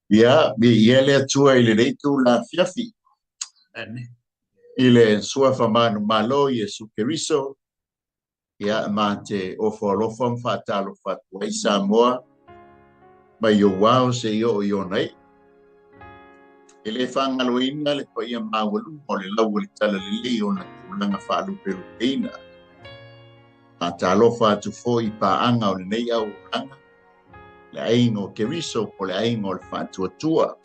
Ia, viia le Atua i lenei itula afiafi. Amen. I le Suafa manumalo Iesu Keriso, ia ma te ofo alofa ma faatalofa atu ai Samoa mai ou ao seia oo i ona iu. E le faagaloina le paia maualuga o le lau o le Talalelei i ona tulaga faalupelupeina. Faatalofa atu foi i paaga o lenei auaunaga, le aiga o Keriso po o le aiga o le Faatuatua.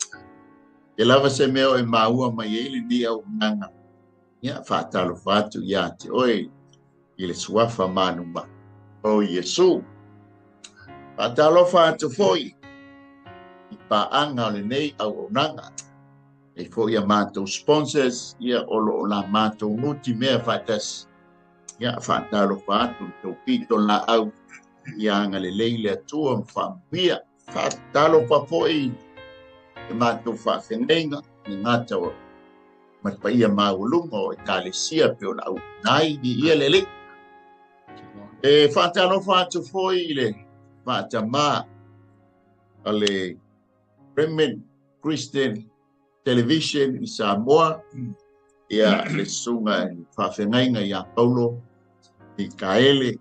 E lava se mea o e maua mai ai lenei auaunaga, ia faatalofa atu ia te oe i le suafa manuma o Iesu. Faatalofa atu foi i paaga o lenei auaunaga. E foi a matou sponsors, ia o lo o la matou nutimea faatasi. Ia faatalofa atu i tou pito laau, ia agalelei le Atua ma faamanuia. Faatalofa foi i matou faafeagaiga, le gata o ma le paia maualuga o Ekalesia pe o le auauna ai, viia le Alii. E faatalofa atu foi i le faatamā a le Remnant Christian Television i Samoa, ia le susuga i le faafeagaiga ia Paulo Mikaele,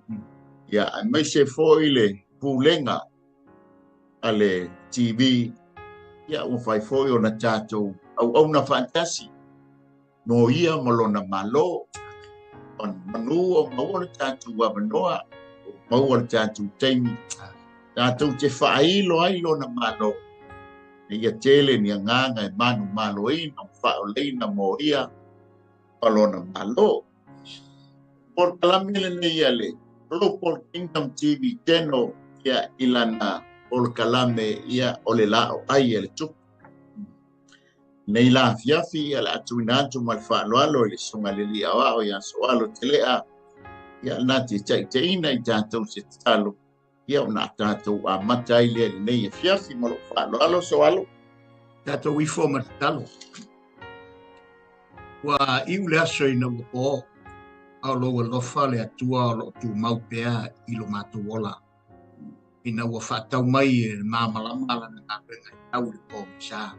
ia aemaise foi le pulega a le TV, ia ua fai foi ona tatou auauna faatasi mo ia ma lona Malo. O manu o maua le tatou avanoa, o maua le tatou taimi, tatou te faailo ai lona Malo, e ia tele ni agaga e manumaloina ma faaoleina mo ia ma lona Malo. Polokalame lenei a le Global Kingdom TV Channel, ia i lana polokalame ia o le laau ai a le tupu. Nei la afiafi ia le atuina atu ma le faaaloalo i le susuga i le Alii Aoao ia Soalo Telea, ia na te taitaiina i tatou se tatalo, ia ona tatou amata ai lea i lenei afiafi ma lou faaaloalo Soalo. Tatou ifo ma tatalo. Ua iu le aso ina ua po, a o lou alofa le Atua o lo o tumau pea i lo matou ola. Ina ua faatau mai e le malamalama lana galuega e tau i le pogisa.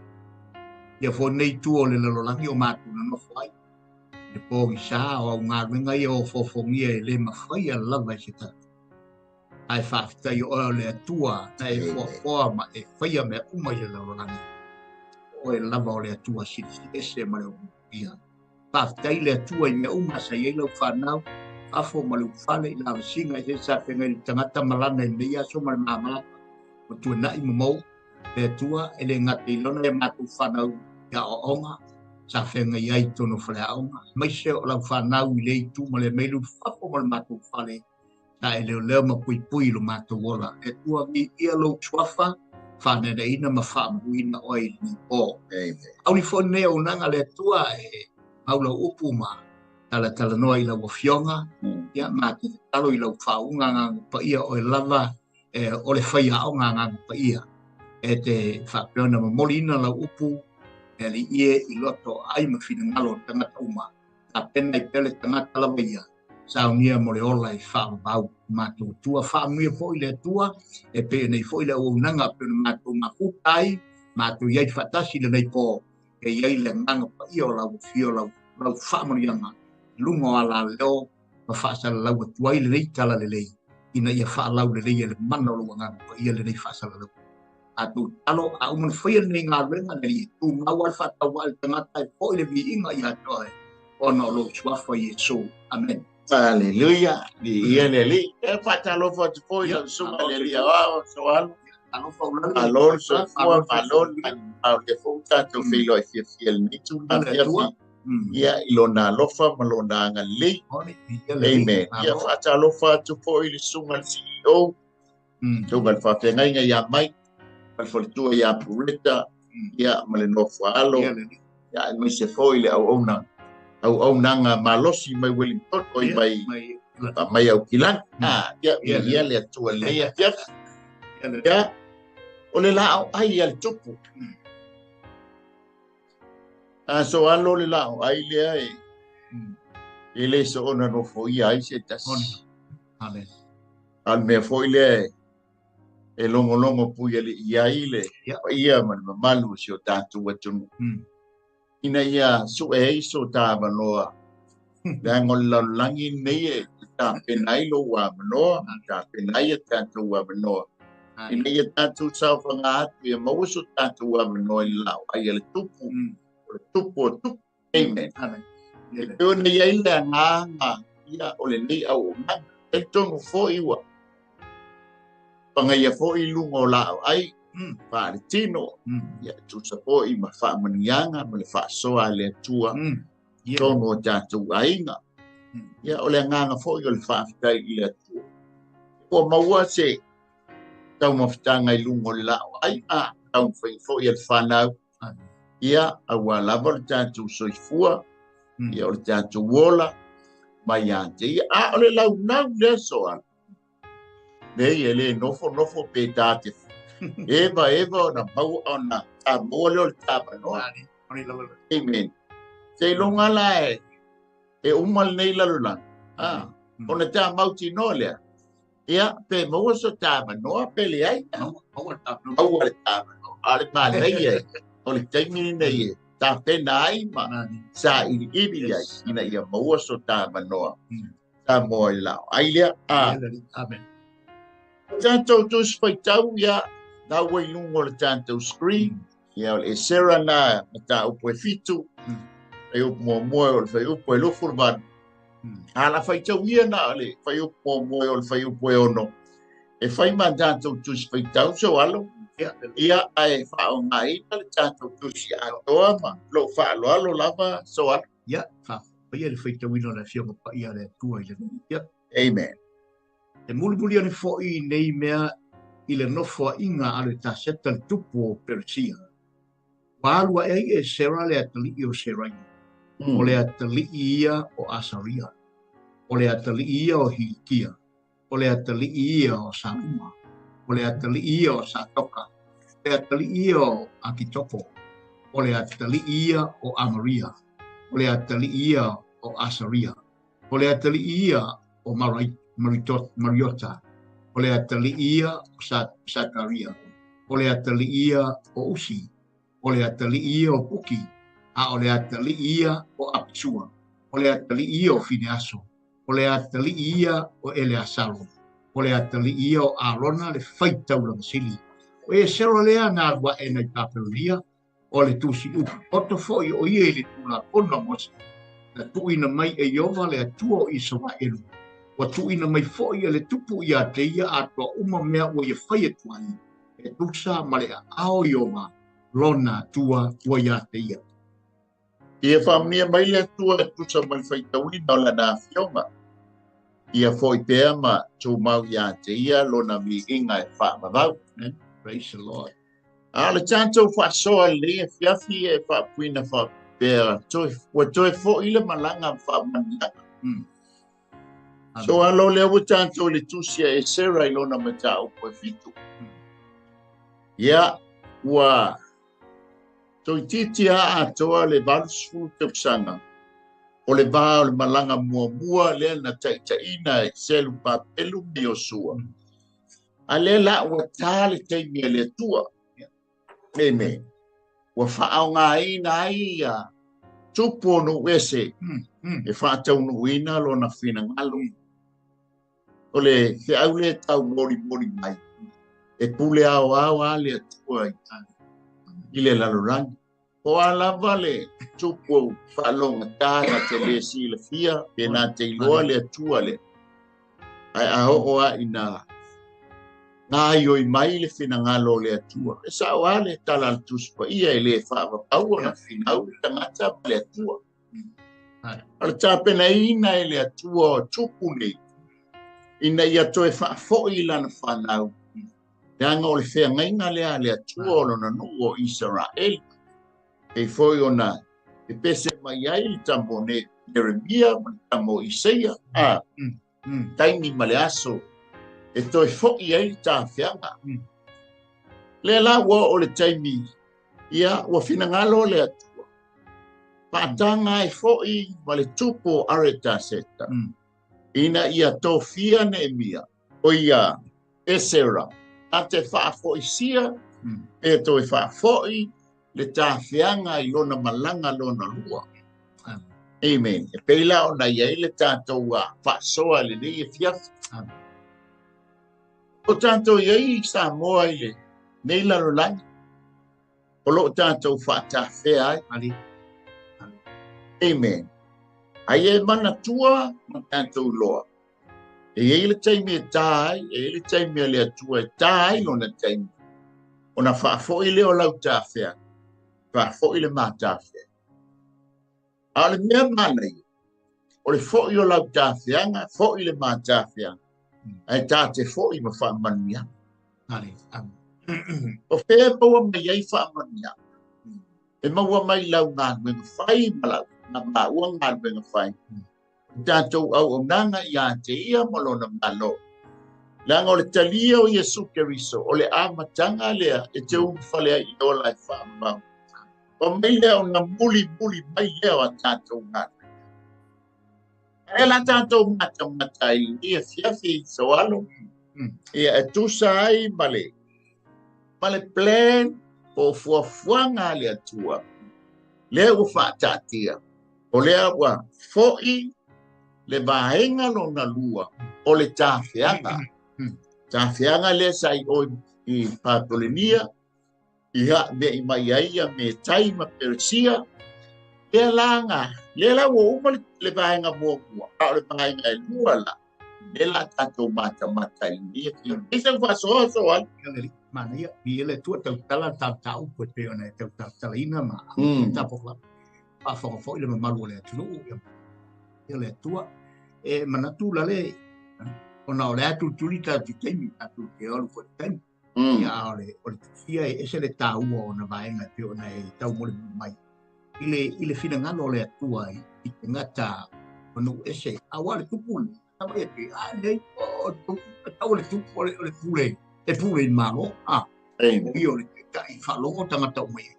Ia foi nei itu o le lalolagi o matou nonofo ai. Le pogisa o au galuega ia o fofoofogia e le mafaia lava e se tagata. Ae faafetai o oe o le Atua na e foafoa ma e faia mea uma i le lalolagi. O oe lava o le Atua silisili ese ma le ogaoga. Faafetai le Atua i mea uma sa i ai lau whanau, fafo ma le ufale i lavasiga i se sa whengai le tagata malana i lenei aso ma le malamalama. O tuanai ma mau le Atua e le gata i lona ia matou whanau i aoaoga, sa whengai ai tonu o faleaoga. Maise o lau whanau i le itu ma le meilu fafo ma le matou fale, sa e leoleo ma puipui i lo matou ola. Le Atua viia lou suafa, whananaina ma whaamanuina oe i lenei po. Amen. Auli foi lenei auaunaga le Atua e mau lau upu ma talatalanoa i lau afioga, ia ma te tatalo i lau faauuga agaga paia oe lava e o le faiaoga agaga paia. E te faapea ona momoliina lau upu e alii e i loto ai ma finagalo o tagata uma. Tapena i pea le tagata lava ia, saunia mo le ola e faavavau. Matou Atua, faamanuia foi le Atua, e pei nei foi le auaunaga pe ona matou mafuta ai, matou i ai faatasi lenei po, e i ai le agaga paia o lau afio, lau faamanuiaga, i luga o alaleo ma faasalalau atu ai lenei talalelei, ina ia faalaulelei e le mana o lou agaga paia lenei faasalalau. Matou tatalo, a uma ona faia lenei galuega, le Alii e tumau ai le faatauvaa i le tagata e foi le viiga ia te oe, ona o lou suafa Iesu. Amen. Haleluia, viia le Alii. E faatalofa atu foi lau susuga i le Alii Aoao Soalo. Alofa ulali. Malo le soifua, malo le manumalo. O lea foi ua tatou feiloai fiafia i lenei itula afiafi. Ia, i lona alofa ma lona agalelei. Amen. Ia, faatalofa atu foi i le susuga i le CEO, susuga i le faafeagaiga ia Mike, ma le faletua ia Pureta, ia, ma le nofo alo. Ia, aemaise foi le auauna, auaunaga malosi mai Wellington, oi mai, mai Aukilani. Ia, ia le Atua i lenei afiafi. Ia, o le laau ai a le tupu. A so alo le laau ai lea e, e le soona nofoia ai se tasi. Amen. A le mea foi lea e E logologo puiali'i ai le paia ma le mamalu o si o tatou atunuu ina ia su'e ai so ta avanoa, leaga o le lalolagi lenei e tapena ai lou avanoa, tapena ai a tatou avanoa ina ia tatou saofaga atu ia maua so tatou avanoa i le laoai a le tupu, o le tupu o tupu. Amen. E pei ona i ai le agaga ia o lenei auaunaga. Talitonu foi ua pagaia foi i luga o laoai faaletino, ia tusa foi ma faamanuiaga ma le faasoa a le Atua i totonu o tatou aiga. Ia o le agaga foi o le faafetai i le Atua. Ua maua se taumafataga i luga o le laoai, a taumafai foi a le fanau. Ia, aua lava o le tatou soifua, ia o le tatou ola, mai ia te ia. A o le launau lea soala, nei e le nofo nofo pe ta te eva eva ona maua ona ta maua lea o le tavanoa. Amen. Seiloga la e uma lenei lalolagi, ona ta mautinoa lea. Ia, pe maua so ta avanoa pe leai. Maua le tavanoa. A o le manaia e, o le taimi lenei e tapena ai ma sailiili ai ina ia maua so ta avanoa. Samoa i lao. Ai lea, a. Amen. Tatou tusi faitau, ia, na ua i luga o le tatou screen. Ia, o le Esera na mataupu e 7. Fuaiupu muamua o le fuaiupu e 28. A la faitau ia na o le fuaiupu muamua o le fuaiupu e 6. E fai ma tatou tusi faitau so alo. Ia, ae faaaogaina le tatou tusi atoa ma lou faaaloalo lava so alo. Ia, faafaia le faitauina o le Afioga Paia a le Atua i lenei. Ia. Amen. E mulimuli ane foi nei mea i le nofoaiga a le Taseta le tupu o Peresia. Ua alu aʻe ai Esera le atalii o Seraia, o le atalii ia o Asaria, o le atalii ia o Hilikia, o le atalii ia o Saluma, o le atalii ia o Satoka, o le atalii ia o Akitopo, o le atalii ia o Amaria, o le atalii ia o Asaria, o le atalii ia o Mariota, o le atalii ia o Sakaria, o le atalii ia o Usi, o le atalii ia o Puki, a o le atalii ia o Apisua, o le atalii ia o Fineaso, o le atalii ia o Eleasaro, o le atalii ia o Arona le faitaulaga sili. O Esera lea na alu aʻe nai Papelonia, o le tusi upu poto foi o ia i le Tulafono a Mose, na tuuina mai e Ieova le Atua o Isaraelu, ua tuuina mai foi e le tupu ia te ia atoa uma mea ua ia fai atu ai, e tusa ma le aao o Ieova lona Atua ua ia te ia. Ia faamanuia mai le Atua e tusa ma le faitauina o lana afioga. Ia foi pea ma tumau ia te ia lona viiga e faavavau. Praise the Lord. A o le tatou faasoa lelei afiafi e faapuina faapea ua toe foi le malaga faamanuiaga. So alo lea ua tatou i le tusi a Esera i lona mataupu e 7. Ia, ua toeitiiti lava atoa le 80 tausaga o le va o le malaga muamua lea na taitaiina e Selupapelu ma Iosua. A lea la ua ta le taimi a le Atua. Amen. Ua faaaogaina ai ia tupu o nuu ese e faataunuuina lona finagalo. O le feau lea e tau molimoli mai, e pule aoao a le Atua i le lalolagi. Po o a lava le tupu faalogata na te le silafia pe na te iloa le Atua lea. Ae a oo lava ina gaoioi mai le finagalo o le Atua, e sao lava le tala a le Tusi Paia e le faavavau ona finau le tagata ma le Atua. O le tapenaina e le Atua o tupu nei, ina ia toe faafoi i lana fanau, leaga o le feagaiga lea a le Atua o lona nuu o Isaraeli. Pei foi ona pepese mai ai le tama o Jeremia ma le tama o Isaia, a taimi ma le aso e toe foi ai le tafeaga. Lea la ua oo le taimi, ia ua finagalo le Atua, faataga ai foi ma le tupu o Aretaseta, ina ia tofia Neemia, o ia Esera, A te faafoisia pe toe faafoi le tafeaga i lona malaga lona lua. Amen. E pei la ona i ai le tatou faasoa lenei afiafi. O tatou i ai i Samoa i lenei lalolagi, o loo tatou faatafea ai. Amen. Ai e manatua ma tatou iloa. E i ai le taimi e tā ai, e i ai le taimi a le Atua e tā ai lona taimi. Ona faafoi lea o lau tafea, faafoi le matafea. A o le mea manaia, o le foi o lau tafeaga, foi le matafeaga, ae tā te foi ma faamanuiaga. O fea e maua mai ai faamanuiaga? E maua mai lau galuega fai ma lau na maua galuega fai. Tatou auaunaga ia te ia ma lona Malo. Leaga o le talia o Iesu Keriso, o le amataga lea e te ulufale ai i ola e faamau. O mai lea ona muli muli mai lea o a tatou galuega. Ae la tatou matamata i lenei afiafi soalo, ia e tusa ai ma le plan po o fuafuaga a le Atua, lea ua faataatia. O lea ua foi le vaega lona lua o le tafeaga. Tafeaga lea sa i o i Papulenia, i ha mea i mai ai ia Metai ma Perisia. Lea la nga, lea la ua uma le vaega muamua, a o le vaega e lua la, lea la tatou matamata i lenei afiafi. E sau faasoasoa ai. Manaia, i ele tua tautala tautau e pei ona e tautalatalaina ma tapokalama. Faafofoga foi le mamalu o le atunuu, ia le Atua. E manatu lale, ona o le a tulituli tatou taimi, tatou te alu foi le taimi. Ia a o le tusia e ese le taua o na vaega e pei ona e taumolimoli mai. I le finagalo o le Atua i tagata o nuu ese, aua le tupu le, tama ia te, a nei, o tau le tupu o le pule, e pule i malo, a. O ia o le taitai faalogo tagata uma i ai.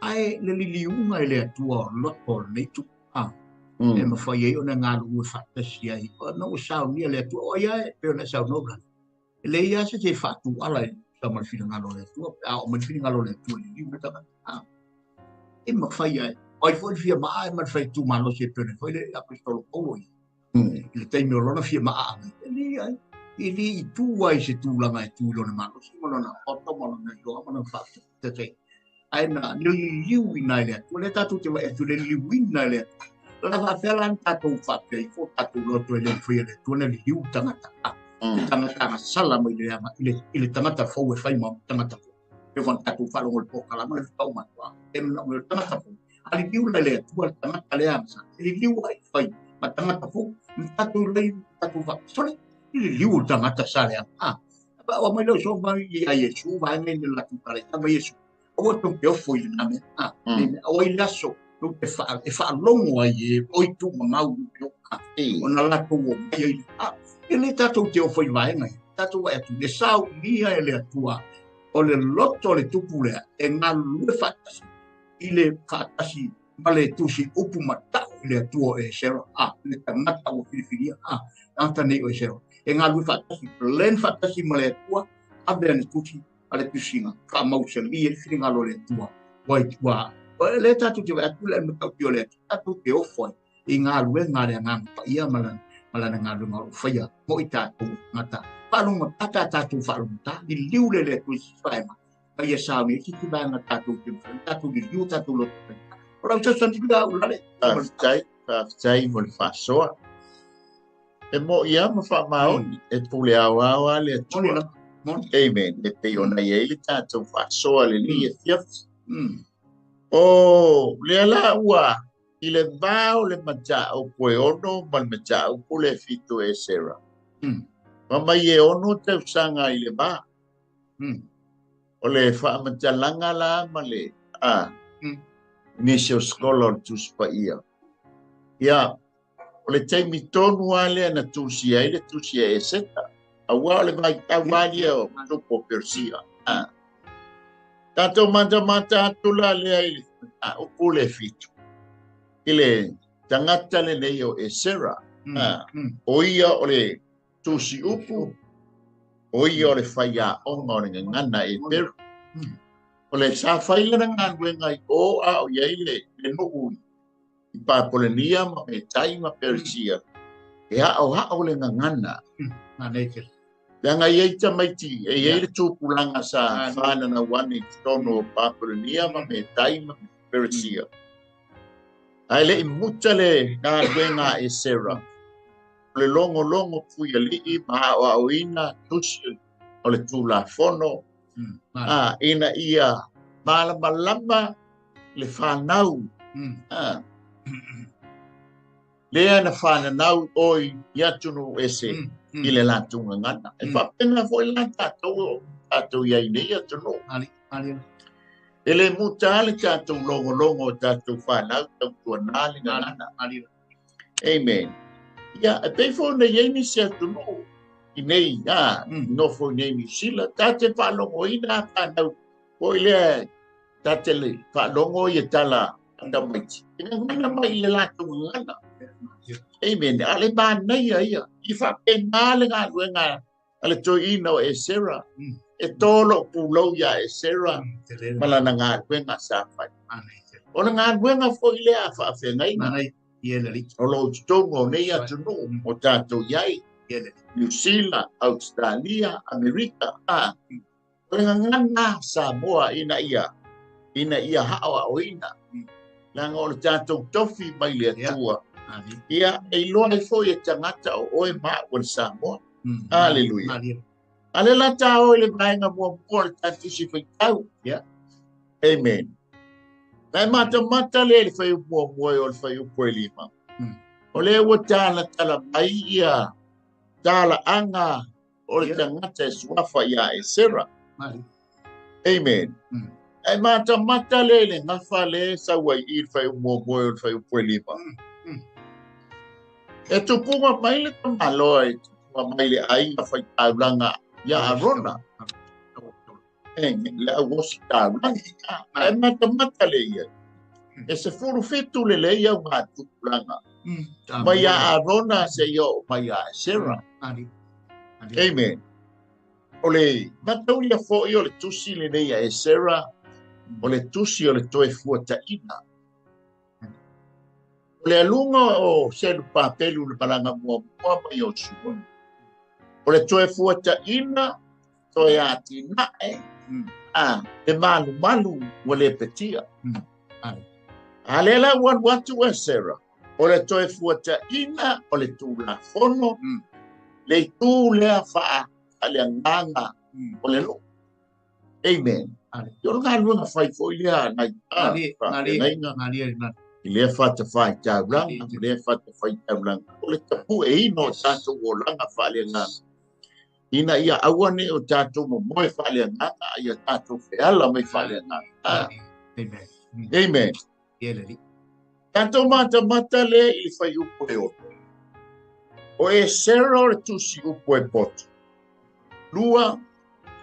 Ae le liliuga i le Atua o loto o lenei tupu, a. E mafai ai ona galulue faatasi ai. Ona ua saunia le Atua, o ai e pei ona e saunoa lale. E leai lava se se faatuala i sama le finagalo o le Atua, pe a oo mai le finagalo o le Atua i le liliu le tagata. A. E mafai ai. O ai foi le fia maa e ma le faitumalosi e pei ona foi le Aposetolo Paulo i le taimi o lona fia maa ai. E le ai. E le i tu ai se tulaga e tu i lona malosi ma lona poto ma lona iloa ma lona faafetai. Ae na liliu ina i le Atua. Lea tatou te vaai atu le liliuina i le Atua. La faapea la na tatou faapea i fo tatou loto e le mafai e le Atua na liliu tagata. Le tagata agasala mai le aga i le tagata fou e fai ma tagata fou. E fana tatou faalogo i le polokalama le faitau matua. E manao mai o le tagata fou. A liliu la i le Atua le tagata lea agasala. E liliu ai fai ma tagata fou. Na tatou lei tatou faapea. Sole, i liliu le tagata sa le aga. Pa o mai leo so mai ia Iesu vaega i le latou tala i tama Iesu. Aua tou te ofo i lena mea. Aua i le aso tou te e faalogo ai e oi tuumamau i o. Ona latou o mai ai. E le tatou te ofo i vaega ia. Tatou vaai atu, le saunia e le Atua o le loto o le tupu lea e galulue faatasi i le faatasi ma le tusi upu matau i le Atua o Esera. Le tagata ua filifilia. Tagata nei o Esera. E galulue faatasi, plan faatasi ma le Atua, ave ana tusi a le tusiga, faamausali ai le finagalo o le Atua. Ua, ua, le tatou te vaai atu le matauti o le Atua, tatou te ofo ai i galuega a le Agaga Paia ma lana galuega o lo o faia mo i tatou tagata. Faalogotata a tatou faalogota, liliu le le Atua i se vaega, ma ia saunia i se vaega tatou te mafai, tatou liliu tatou loto. O lau fesoasoani la au lale. Faafetai, faafetai mo le faasoa. E mo ia ma faamaoni, e pule aoao a le Atua. Amen. E pei ona i ai le tatou faasoa lenei afiafi. O lea la ua i le va o le mataupu e 6 ma le mataupu le 7 e Esera. Ma mai e 6 tausaga i le va. O le faamatalaga la ma le nisi o skola o le Tusi Paia. Ia, o le taimi tonu lava lea na tusi ai le tusi a Eseta. Aua o le vaitau malie o tupu o Persia. Tatou matamata atu la lea i le mataupu le 7. I le tagata lenei o Esera. O ia o le tusi upu. O ia o le faiaoga o le gagana Eperu. O le sa fai lana galuega i o a o i ai le nuu i Papolenia ma Metai ma Perisia, e aoao le gagana. Leaga e i ai tamaiti, e i ai le tupulaga sa fananau ane i totonu o Papolenia ma Metai ma Perisia. Ae le i muta le galuega a Esera, o le logologo puialii ma aoaoina tusi o le Tulafono, ina ia malamalama le fanau. Lea na fananau oi i atunuu ese i le latou gagana. E faapena foi la tatou tatou i ai nei atunuu. E le muta le tatou logologo o tatou fanau tautuana le gagana. Amen. Ia, e pei foi ona i ai nisi atunuu i nei, nofo i nei Niu Sila, ta te faalogoina fanau foi lea, ta te faalogo i tala tamaiti. E gagana mai i le latou gagana. Amen. A le manaia ia. I faapena le galuega a le toeaina o Esera. E tolo pulou ia Esera ma lana galuega sa fai. O le galuega foi lea a faafeagaiga. O lo o totonu o nei atunuu o tatou i ai. Niu Sila, Australia, Amerika. O le gagana Samoa ina ia haoaoina. Leaga o le tatou tofi mai le Atua. Ia, e iloa ai foi e tagata o oe ma au o le Samoa. Aleluia. A le la tā oe le vaega muamua o le tatou si faitau. Amen. Na e matamata le le whai muamua o le whai upu e 5. O le ua talatala mai ia talaaga o le tagata e suafa ia Esera. Amen. E matamata le le gafa le sau ai i le whai muamua o le whai upu e 5. E tupunga mai le tamaloa e tupunga mai le aiga whaitaulanga ia Arona. Le au osi taulanga. E matamata le ia. E se furu fitu le le ia ngā tupulanga. Mai ia Arona se ia o mai ia Esera. Amen. O le mataulia foi o le tusi le nei a Esera, o le tusi o le toe fuataina. O le aluga o selu papelu le malaga muamua mai o Sua. O le toe fuataina, toe atinae, le malumalu ua le petia. A le la ua alu atu Esera, o le toe fuataina o le Tulafono, le itu lea faaleagaga o le nuu. Amen. O le galuega fai foi lea nai faafeagaiga i lea fatafaitaulaga, lea fatafaitaulaga. O le tapueina o tatou olaga faaleagaga. Ina ia aua ne o tatou momoe faaleagaga, ia tatou feala mai faaleagaga. Amen. Tatou matamata le i le whai upu e 6. O Esera o le tusi upu e poto. 2,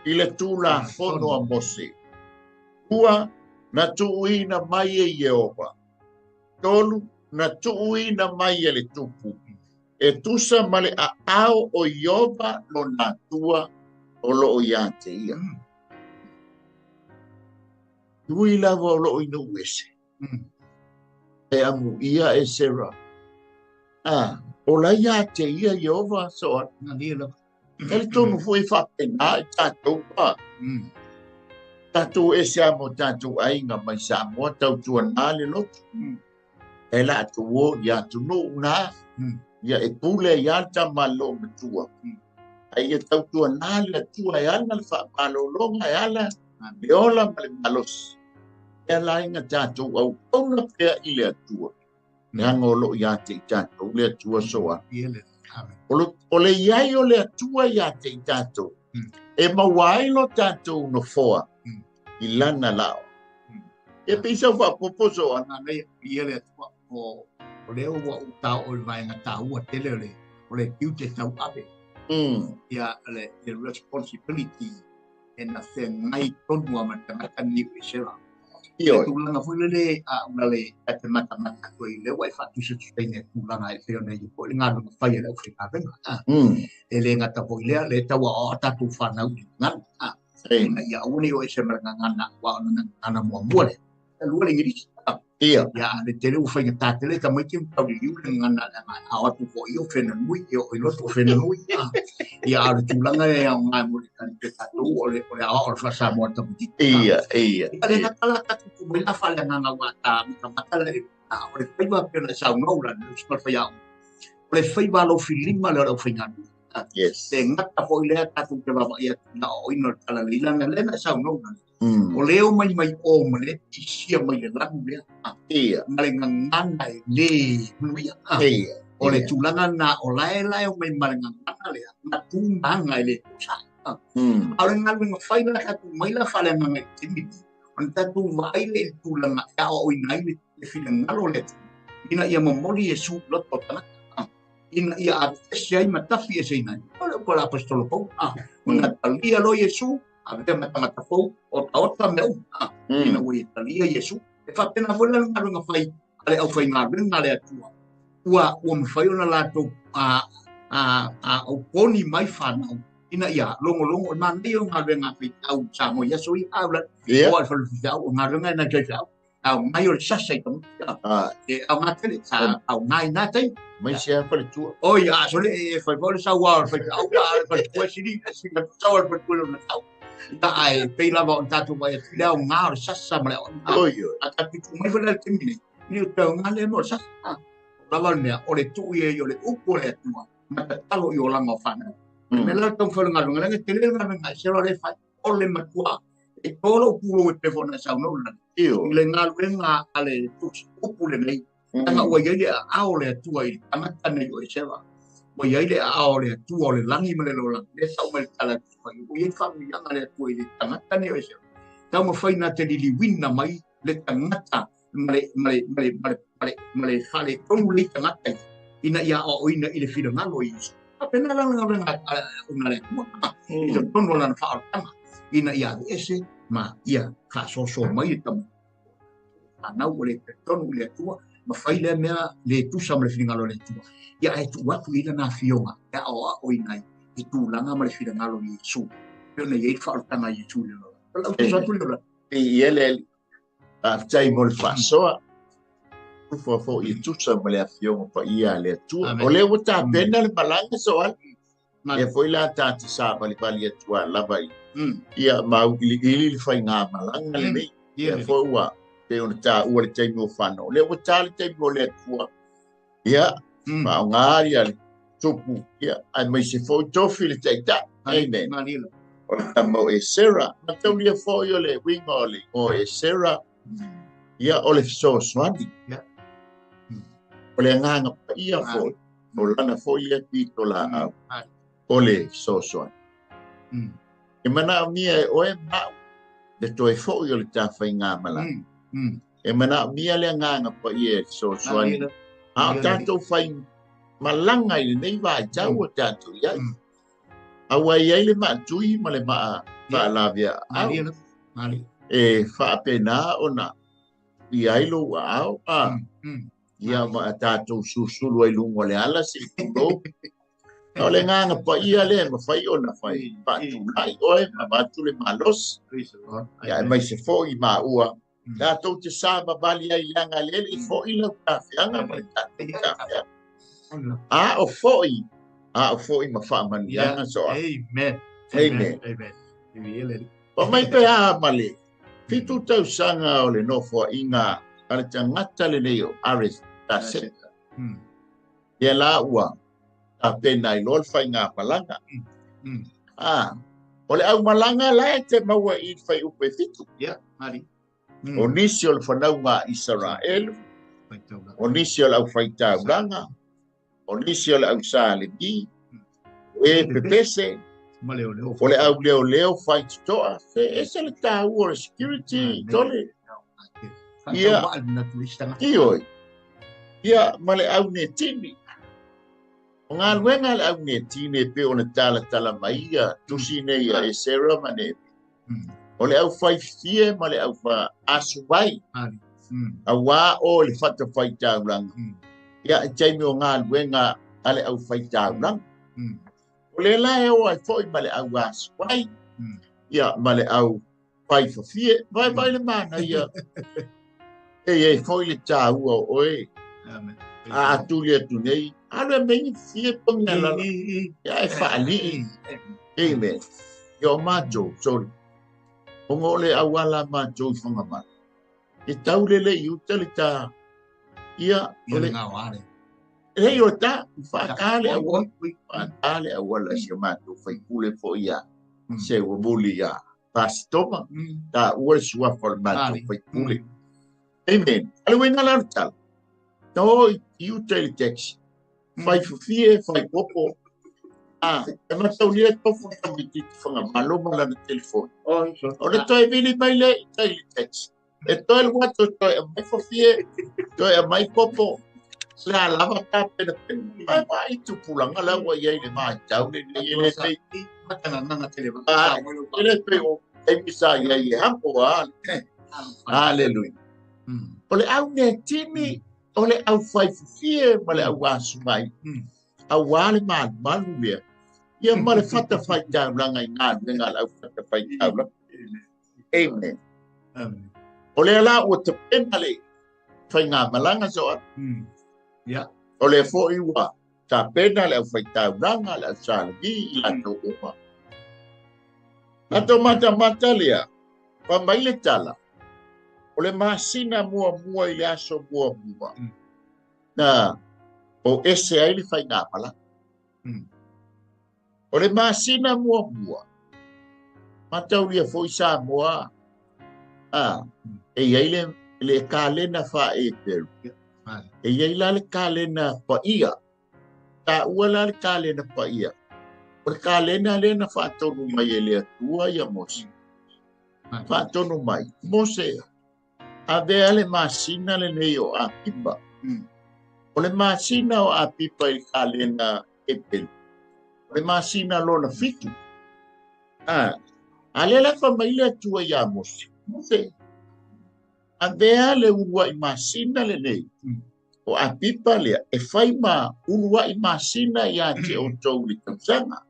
i le Tulafono a Mose. 2, na tuuina mai e Ieova. 3, na tuuina mai e le tupu. E tusa ma le aao o Ieova lona Atua o loo ia te ia. Ui lava o loo i nuu ese. E amu ia Esera. O la ia te ia Ieova so a. Ele tonu foi faapena i tatou pa. Tatou ese a mo tatou aiga mai Samoa tautuana le lotu. E la atu o ia atunuu na. Ia e pule ia le tamalo matua. Ai ia tautuana le Atua e ala le faamalologa e ala le ola ma le malosi. E ala ai na tatou auauna pea i le Atua. Leaga o loo ia te i tatou le Atua soa. O le iai o le Atua ia te i tatou. E maua ai lo tatou nofoa i lana lao. E pei sau faapopo soa. Ia le Atua o lea ua uta o le vaega taua tele o le tiute tauave. Ia le responsibility e na whengai tonu a ma tagata ni o Esera. Le tulaga foi lele a ulale a te matamata atu ai lea ua e faatusatusaina i tulaga e pei ona i ai foi le galuega fai a le aufaigaluega. E le gata foi i lea, lea e tau aoao tatou fanau i le gagana. Ina ia aua ne i o ese ma le gagana, aua o lana gagana muamua lea. Lua le Igilisi. Ia, a le tele ua faigata tele tamaiti ma tauliliu le gagana leaga a o atu foi o fenanui, e oo i loto o fenanui. Ia, a o le tulaga e aoga mo le talipe tatou o le aoao o le faa-Samoa tamaitiiti. Ia, ia. Ia, le gata la tatou tu mai la faaleagaga ua ta matamata le o le faiva pei ona e saunoa ula le usi ma le faiaoga. O le faiva alofilima lea o le aufaigaluega. Yes. Le gata foi lea tatou te vaavaai atu i le aoaoina o le talalelei leaga lea na e saunoa ula. O le o mai mai o ma le tisia mai le lanu lea. Ia. Ma le gagana e le manuia. Ia. O le tulaga na o lae lae o mai ma le gagana lea. Na tu maga e le tusa. A o le galuega fai la tatou mai la faaleagaga i le taimi lenei. Ona tatou vaai lea i le tulaga e aoaoina ai le finagalo o le Atua ina ia momoli Iesu i loto o tagata. Ina ia aveese ai ma tafi eseina ai. O le upu a le Aposetolo Paulo. Ona talia loa Iesu, avea ma tagata fou, otaota mea uma. Ina ua ia talia Iesu. E faapena foi la le galuega fai a le aufaigaluega a le Atua. Ua mafai ona latou auponi mai fanau ina ia logologo. O le manaia o galuega a faifeau Samoa i aso ia, a ula, o a le fale faifeau, o galuega e nai faifeau. Ao mai o le sasa i tamaiti. E aoga tele, sa aoga i nā taimi. Mai se a faletua. Oi, a sole e fai foi le sauā o le faifeau, a le faletua sili, sili atu sau le faletua lona sau. Ia, ae pei lava o tatou vaai atu i le aoga o le sasa ma le aoga. Oi, oi. A tatou tu mai foi la le taimi nei, ni o te aoga lea mo le sasa. O lava le mea, o le tuu i ai o le upu o le Atua, ma tatalo i olaga o fanau. O le mea la le taumafai o le galuega, leaga e tele le galuega e selo le fai, o le matua. E to lou pulou e pei foi ona e saunoa ula. Io. I le galuega a le tusi upu lenei. Leaga ua i ai le aao o le Atua i le tagata nei o Esera. Ua i ai le aao o le Atua o le lagi ma le lalolagi. Lea sau mai le tala a Tusi Paia. Ua i ai le faamanuiaga a le Atua i le tagata nei o Esera. Taumafai na te liliuina mai le tagata ma le ma le ma le ma le ma le ma le faaletonu lenei tagata ia, ina ia aoaoina i le finagalo o Iesu. Faapena la le galuega a le Atua i totonu o lana faaolataga ina ia aveese ma ia faasoasoa mai le tama fanau ua le talitonu i le Atua ma fai lea mea le tusa ma le finagalo o le Atua. Ia ae tuu atu i lana afioga e aoaoina ai i tulaga ma le finagalo o Iesu. Pei ona i ai le faaolataga a Iesu i le lalolagi. O lau tusa atu lea. I ele faafetai mo le faasoa. Ufa foi e tusa ma le afioga paia a le Atua. Amen. O lea ua tapena le malaga soali. Ia foi la ta te savalivali atu a lava i. Ia mauiliili le faiga malaga lenei. Ia foi ua pei ona taua le taimi o whanau. O lea ua tā le taimi o le Atua. Ia, faaaoga ia le tupu. Ia, aemaise foi tofi le taitai. Amen. O le tama o Esera. Mataulia foi o le uiga o le igoa o Esera. Ia, o le fesoasoani. O le agaga paia foi. O lana foi lea pitolaau. O le fesoasoani. E manaomia e oe ma'u le toe foi o le tafaiga malaga. E manaomia le agaga paia e fesoasoani. A o tatou fai malaga i lenei vaitau o tatou i ai. Aua e i ai le maatui ma le maa faalaveaau. E faapena ona i ai lou aao a ia ma tatou susulu ai luga o le ala se i tulou. O le agaga paia lea e mafai ona fai faatulai oe ma avatu le malosi. Ia aemaise foi maua tatou te savavali ai leaga lea le i foi lau tafeaga ma le tatou tafeaga. A o foi, a o foi ma faamanuiaga soa. Amen. Amen. Amen. Pa mai pe a ma le 7 tausaga o le nofoaiga a le tagata lenei o Aritaseta. Ia la ua tapena ai loa le faiga malaga. O le aumalaga la e te maua i le fuaiupu e 7. Ia, mali. O nisi o le fanauga a Isaraelu, o nisi o le aufaitaulaga, o nisi o le ausalemi, e pepese, o le auleoleo faitotoa, se ese le taua o le security, tole. Ia, ioi. Ia, ma le au netini. O galuega le au netini e pei ona talatala mai ia tusi nei a Esera ma Nehemia. O le aufaifie ma le aufaasuvai. Auā o le fatafaitaulaga. Ia e taimi o galuega a le aufaitaulaga. O lea la e o ai foi ma le auasuvai. Ia ma le aufaifafie. Vaivai le manaia. E iai foi le tāua o oe. A atuli atu nei, alu e mei fie pongi alala. Ia e faalii. Amen. Ia o matou, sorry. Ona o le auala matou i Fagamalo. E tau lele i uta le ta. Ia, o le e o ta, whaatā le auala, whaatā le auala si o matou faipule fo ia. Se ua muli ia Pasitoma, ta ua le suafa o le matou faipule. Amen. Ale uiga la o le tala. Na o i uta i le taxi. Fai fufie, fai popo. A, e mataulia e tofu le tamaitiiti Fagamalo ma lana telefoni. O le toe vili mai lea i tai i le taxi. E toe alu atu e toe aumai fafie, toe aumai popo. Le a lava tapenapena. Vai vai i tupulaga la ua i ai le vaitau lenei e le pei. E le pei o taimi sa i ai e hapo a. Hallelujah. O le au netini, o le au faifufie ma le au asumai. Auā le malumalu lea. Ia ma le fatafaitaulaga i galuega a le au fatafaitaulaga. Amen. Amen. O lea la ua tapena le faigamalaga so. Yeah. O lea foi ua tapena le aufaitaulaga, le ausalagi i latou uma. Tatou matamata lea, fa mai le tala, o le masina muamua i le aso muamua, na o ese ai le faigamalaga. O le masina muamua, mataulia foi Samoa, a, e iai le kalena faa-Eperu. E iai la le kalena paia. Taua la le kalena paia. O le kalena lea na faatonu mai e le Atua ia Mose. Faatonu mai. Mose, avea le masina lenei o Apipa. O le masina o Apipa i le kalena Eperu. O le masina lona 7. A, a lea la fa mai le Atua ia Mose. Mose, avea le uluai masina lenei. O Apipa lea, e fai ma uluai masina ia te outou le tausaga.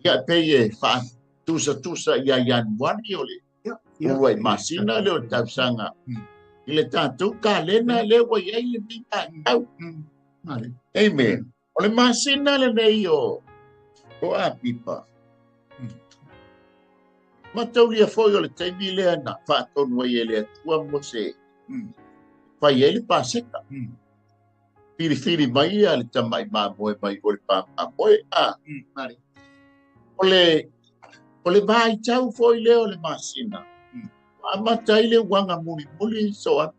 Ia pei e faatusa ia Ianuari o le uluai masina lea o le tausaga. I le tatou kalena lea ua i ai lenei vaitau. Amen. O le masina lenei o Apipa. Mataulia foi o le taimi lea na faatonu ai e le Atua Mose. Fai ai le paseka. Filifili mai ia le tamai mamoe mai o le pāmamoe. A. O le vaitau foi lea o le masina. Amata ai le uaga mulimuli so.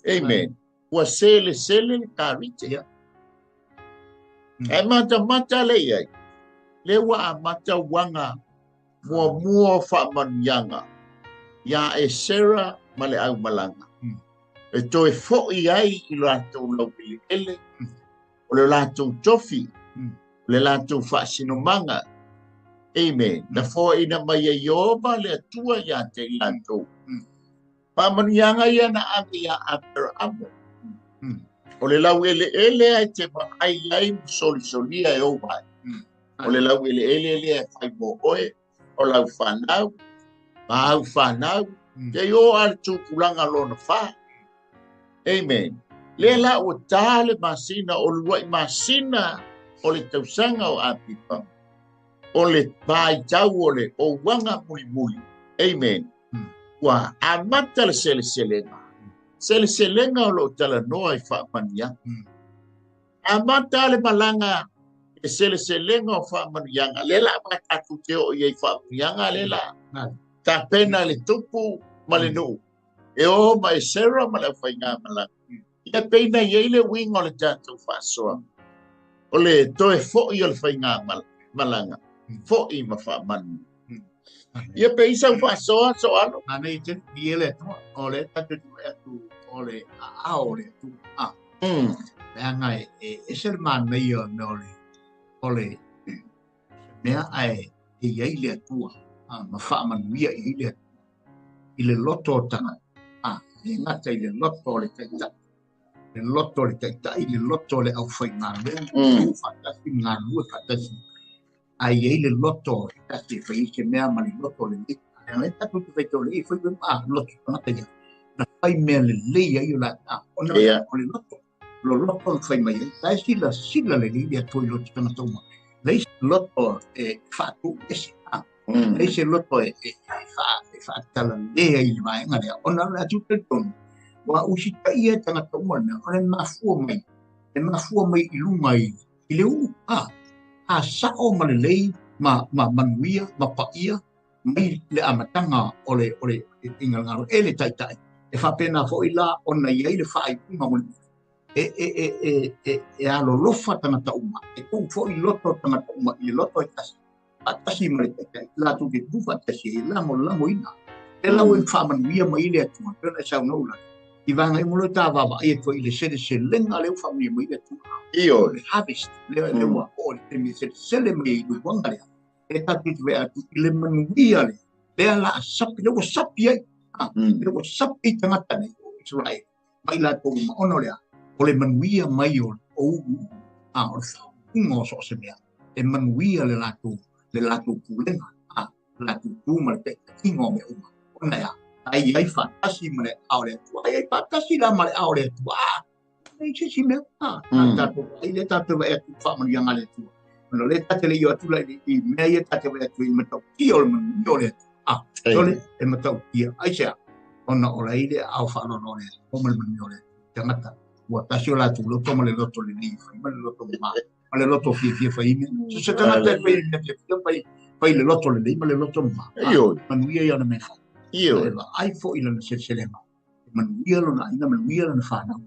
Amen. Ua sele sele le karite. E matamata le iai. Le ua amata uaga muamua o faamanuiaga ia Esera ma le aumalaga. E toe foi ai i latou laueleele, o le latou tofi, o le latou faasinomaga. Amen. Na foaina mai e Ieova le Atua ia te i latou. Faamanuiaga ia na ave ia Aperamo. O le laueleele ai te vaai ai ma solisolia e ou ai. O le laueleele lea e fai mo oe, o lau whanau, ma au whanau, te o a le tupulaga lona wha. Amen. Lea la ua tā le masina o luai masina o le tausaga o Apipa. O le vaitau o le ouaga mulimuli. Amen. Ua amata le seleselega. Seleselega o loo talanoa i faamanuiaga. Amata le malaga e seleselega o faamanuiaga. Lea la ma tatou te oo i ai faamanuiaga lea la. Tapena le tupu ma le nuu. E o ma Esera ma le aufaigamalaga. Ia peina i ai le uiga o le tatou faasoa. O le toe foi o le faigamalaga. Foi ma faamanu. Ia pe isa u faasoa so alo. Anei te i ele atua. O le tatou te atu o le a o le atu. A. Leaga e ese le manaia o mea o le mea ae e iai le Atua. Ma faamanuia i ai le Atua i le loto o tagata, e le gata i le loto o le taitai, le loto o le taitai, le loto o le aufaigaluega, tu faatasi ma galulue faatasi, ae i ai le loto e tasi e fai ai se mea ma le loto lelei. Leaga lea tatou te faitau lelei, e fai loto tagata ia, na fai mea lelei ai o latou, ona o le loto. Lo loto na fai mai ai, la e silasila lelei le Atua i loto tagata uma. Leai se loto e faatuuese, leai se loto e faatalalea i le vaega lea, ona o le Atua talitonu, ua usitaia e tagata uma le mea, o le mafua mai, e mafua mai i luga i le ulu, a sao ma lelei ma manuia ma paia mai le amataga o le ingalagalo e le taitai. E faapena foi la ona i ai le faaiuga mo le e alolofa tagata uma, e tuu foi loto tagata uma i le loto e tasi, faatasi ma le taitai, latou te tu faatasi ai, lagolagoina. E lau e faamanuia mai le Atua, pei ona e saunoa ula, i vaega uma loa ta vaavaai atu ai i le seleselega lea ua faamanuia mai le Atua. Ioe. Le harvest, lea ua oo le taimi e selesele mai ai i luaga lea. E tatou te vaai atu i le manuia lea, lea la a sapi, lea ua sapi ai, lea ua sapi ai tagata nei o Israel, mai latou uma, ona o le a? O le manuia mai o ulu, o le faaupuga o so o se mea, e manuia le latou pulega, le latou tu ma le taitaiga o mea uma. Ona e a? Ai ai faatasi ma le aao o le Atua, ai ai faatasi la ma le aao o le Atua, nei se isi mea, tatou ai lea tatou vaai atu i faamanuiaga a le Atua. Ona o lea ta te le i o atu la i mea ia ta te vaai atu i matautia o le manuia o le Atua. Sole, e matautia. Aisea? Ona o la i le aao faaaloalo o le Atua ma le manuia o le Atua. Tagata, ua tasi o latou loto ma le loto lelei fai ma le loto mama, ma le loto fiafia fai mea. So se tagata e fai mea fiafia, fai le loto lelei ma le loto mama. Manuia ia ona mea fai. Ioe. E vaai foi lana seleselega. Manuia lona aiga, manuia lona fanau.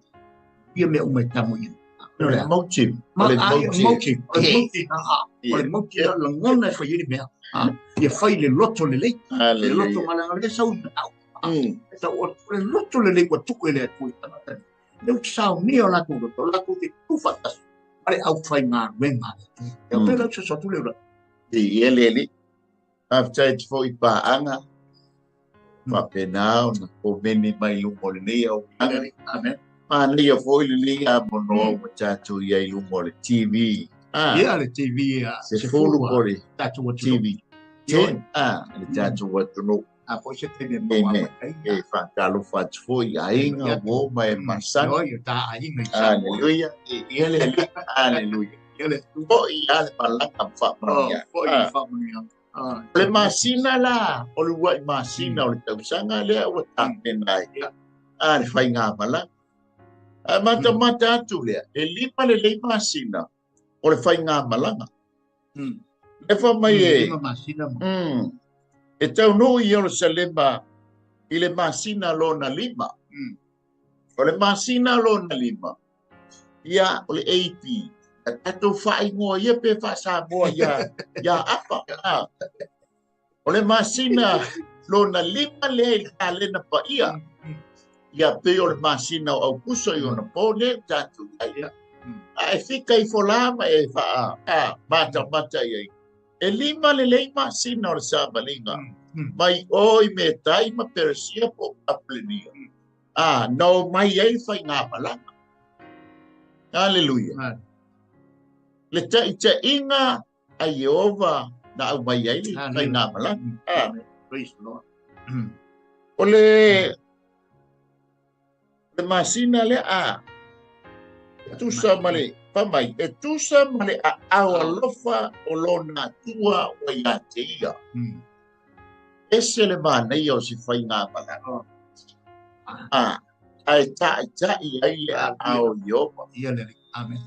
Manuia mea uma e tamo i ai. O le motive. O le motive. O le motive. O le motive. O le lagona e fai ai le mea. Ia fai le loto lelei. Le loto malaga le sau i matau. O le loto lelei ua tuu e le Atua i tagata nei. Le ua saunia o latou loto, o latou te tu faatasi ma le aufaigaluega a le Atua. Ia pei la o se atu le ula. Ia le alii. Faafetai atu foi i paaga. Faapena ona komeni mai luga o lenei auaunaga. Amen. Manaia foi lenei amonoa ua tatou i ai luga o le TV. Ia le TV sefulu po le tatou atunuu. TV 10 le tatou atunuu. A foi se taimi e maua Amen. mai ai. E faatalofa atu foi i aiga, uo ma e masani. Ioe, o ta aiga i Samoa. Aleluia. Ia le alii. Aleluia. Ia le Atua. Foi a le malaga ma faamanuiaga. Foi ma faamanuiaga. O le masina la, o le uluai masina o le tausaga lea ua tapena ai. Le faigamalaga. Ae matamata atu lea, e 5 lelei masina o le faigamalaga. Le fa mai e, 5 masina ma. E taunuu i Ierusalema i le masina lona 5. O le masina lona 5, ia o le AP. Tatou faaigoa ia pe faasamoa ia Apa. O le masina lona 5 lea i le kalena paia. Ia pei o le masina o Aukuso i ona po lea tatou i ai. A e fika ifo la ma e matamata i ai. E 5 lelei masina o le savaliga. Mai o i Metai ma Peresia po Papulenia. Na o mai ai faigamalaga. Aleluia. Le taitaiga a Ieova na aumai ai le faigamalaga. Praise the Lord. O le masina lea e tusa ma le famai, e tusa ma le aao alofa o lona Atua ua ia te ia. Ese le manaia o se faigamalaga. Ae taʻitaʻi ai le aao o Ieova. Ia le Alii. Amen.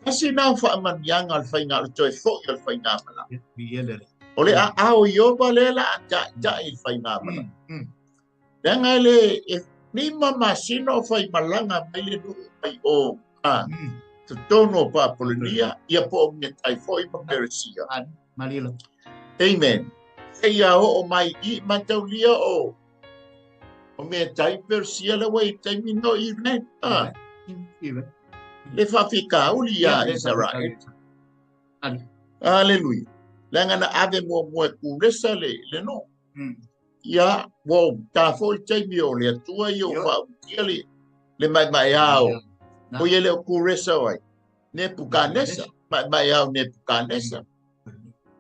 Tasi na o faamanuiaga o le faiga, o le toe foi o le faigamalaga. Ia le Alii. O le aao o Ieova lea la a taʻitaʻi i le faigamalaga. Leaga le e 5 masina o faimalaga mai le nuu mai o totonu o Papulenia, ia po o Metai foi ma Peresia. Malilo. Amen. Seia oo mai i mataulia o Metai Peresia le ua i taimi no i le. Le faafikauli ia Israel. Aleluia. Leaga na ave muamua e Kuresa le nuu. Ia, ua ou ta foi le taimi o le Atua ia o faautia le maemaeao. O ia le o Kuresa o ai? Nepukanesa. Maemaeao Nepukanesa.